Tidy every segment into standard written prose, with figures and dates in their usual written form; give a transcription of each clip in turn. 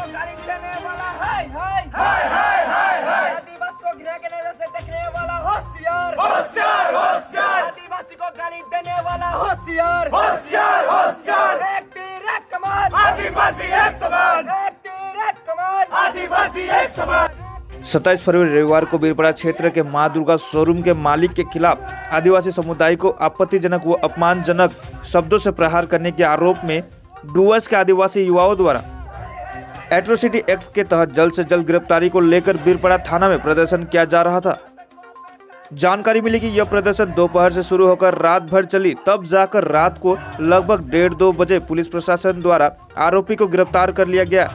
को गाली देने वाला, हाय हाय हाय हाय हाय हाय। आदिवासी को घृणा के नजर से देखने वाला, होशियार होशियार, होशियार। आदिवासी को गाली देने वाला, होशियार होशियार, होशियार। एक तीर एक कमान। आदिवासी एक समान। एक तीर एक कमान। आदिवासी एक समान। 27 फरवरी रविवार को बीरपाड़ा क्षेत्र के मां दुर्गा शोरूम के मालिक के खिलाफ आदिवासी समुदाय को आपत्तिजनक व अपमानजनक शब्दों से प्रहार करने के आरोप में डुवर्स के आदिवासी युवाओं द्वारा एट्रोसिटी एक्ट के तहत जल्द से जल्द गिरफ्तारी को लेकर बीरपाड़ा थाना में प्रदर्शन किया जा रहा था। जानकारी मिली कि यह प्रदर्शन दोपहर से शुरू होकर रात भर चली, तब जाकर रात को लगभग 1:30-2 बजे पुलिस प्रशासन द्वारा आरोपी को गिरफ्तार कर लिया गया।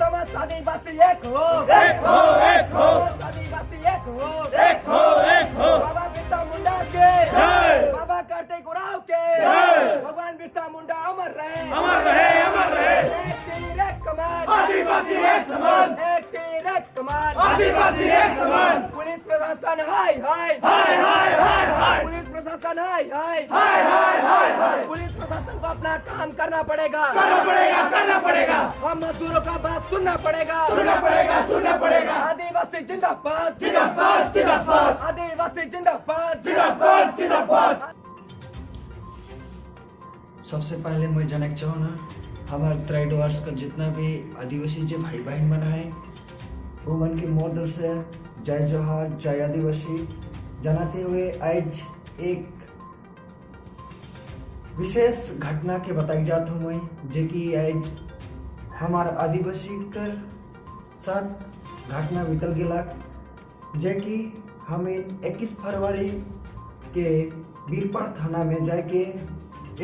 समस्त आदिवासी एक हो। एक हो, एक हो। आदिवासी एक हो। एक हो, एक हो। बाबा बिरसा मुंडा के जय। बाबा कार्तिक उरांव के जय। भगवान बिरसा मुंडा अमर रहे। अमर रहे, अमर रहे। एक तीर एक कमान। आदिवासी एक समान। एक तीर एक कमान। आदिवासी एक समान। पुलिस प्रशासन हाय हाय। हाय हाय हाय हाय। पुलिस प्रशासन हाय हाय। हाय हाय हाय हाय। पुलिस प्रशासन को अपना काम करना पड़ेगा। करना पड़ेगा, करना पड़ेगा। हम मजदूरों का बात सुनना पड़ेगा। सुनना पड़ेगा, सुनना पड़ेगा। आदिवासी जिंदाबाद। जिंदाबाद, जिंदाबाद। आदिवासी जिंदाबाद। जिंदाबाद, जिंदाबाद। सबसे पहले मैं जानक चाहूँ, हमार तराई डुवर्स का जितना भी आदिवासी जो भाई बहन मन है, वो मन के मोर तरफ से जय जोहार, जय आदिवासी जनाते हुए आज एक विशेष घटना के बताई जात हूँ मैं, जे कि आज हमार आदिवासी कर साथ घटना बीतल गेला, जे कि हमें 21 फरवरी के बीरपाड़ थाना में जाके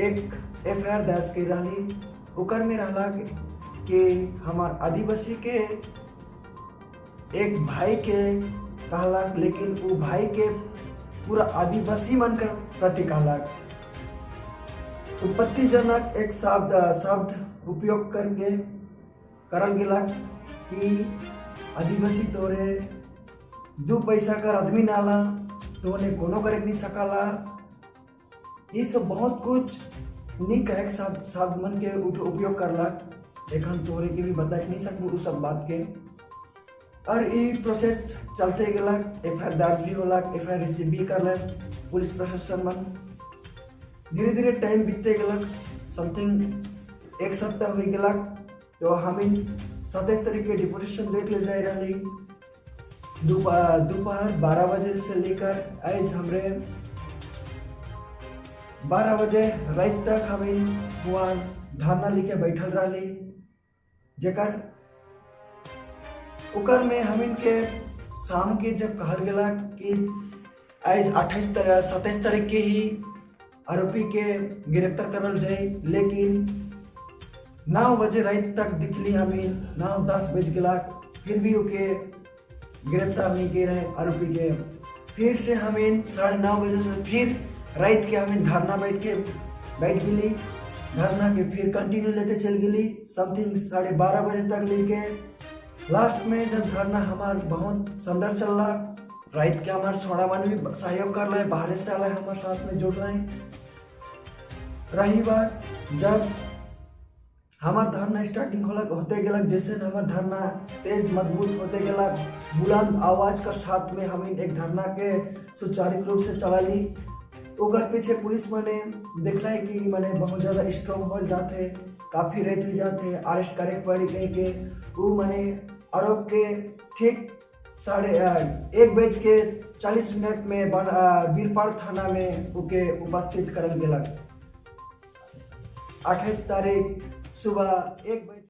एक एफआईआर दर्ज कर रही। ओकर में रहला कि हमार आदिवासी के एक भाई के कहलाक, लेकिन वो भाई के पूरा आदिवासी मन कर प्रति कहलाक, आपत्तिजनक एक शब्द शब्द उपयोग करके करल गेला कि आदिवासी तोरे 2 पैसा कर आदमी नाला तो उन्हें कोनो करे नहीं सकला। ये सब बहुत कुछ नहीं कहे शब्द शब्द मन के उपयोग करलक। एखन तोरे के भी बता नहीं सकबो उ सब बात के। और ई प्रोसेस चलते गेलक, एफआईआर दर्ज भी होलक, एफआईआर रिसीव भी करलक पुलिस प्रशासन मन। धीरे धीरे टाइम बीतते गेलक, समथिंग एक सप्ताह हो गेलक, तो हम 27 तारीख के डिपोजिशन देख ले जाए रही। दोपहर 12 बजे से लेकर आज हमरे 12 बजे रात तक हम वहाँ धरना लेके बैठल रही, जेकर ओकर में हमिन के शाम के जब कहल गेला कि आज 28 तारीख, 27 तारीख के ही आरोपी के गिरफ्तार करल जाए, लेकिन 9 बजे रात तक दिखली हमें, 9-10 बज गेला, फिर भी ओके गिरफ्तार नहीं किए रहे आरोपी के। फिर से हमें 9:30 बजे से फिर रात के हमें धरना बैठ के बैठ गेली। धरना के फिर कंटिन्यू लेते चल गेली, समथिंग 12:30 बजे तक लेके लास्ट में जब धरना हमार बहुत सुंदर चल रहा, रात के हमार छोड़ा मन भी सहयोग कर रहे, बाहर से आए, हमारे साथ में जुड़ रहे। रही बात, जब हमार धरना स्टार्टिंग होलक होते गेलक, जैसे हमार धरना तेज मजबूत होते गेलक, बुलंद आवाज कर साथ में हम एक धरना के सुचारू रूप से चला ली। ओकर पीछे पुलिस मने देखला है कि मने बहुत ज़्यादा स्ट्रॉन्ग हो जाते, काफ़ी रेत हो जाते, अरेस्ट करे के पड़ी कह के वो मने आरोप के ठीक 1:30 बज के 40 मिनट में बीरपाड़ थाना में ओके उपस्थित करल गेलक, 28 तारीख सुबह 1 बजे।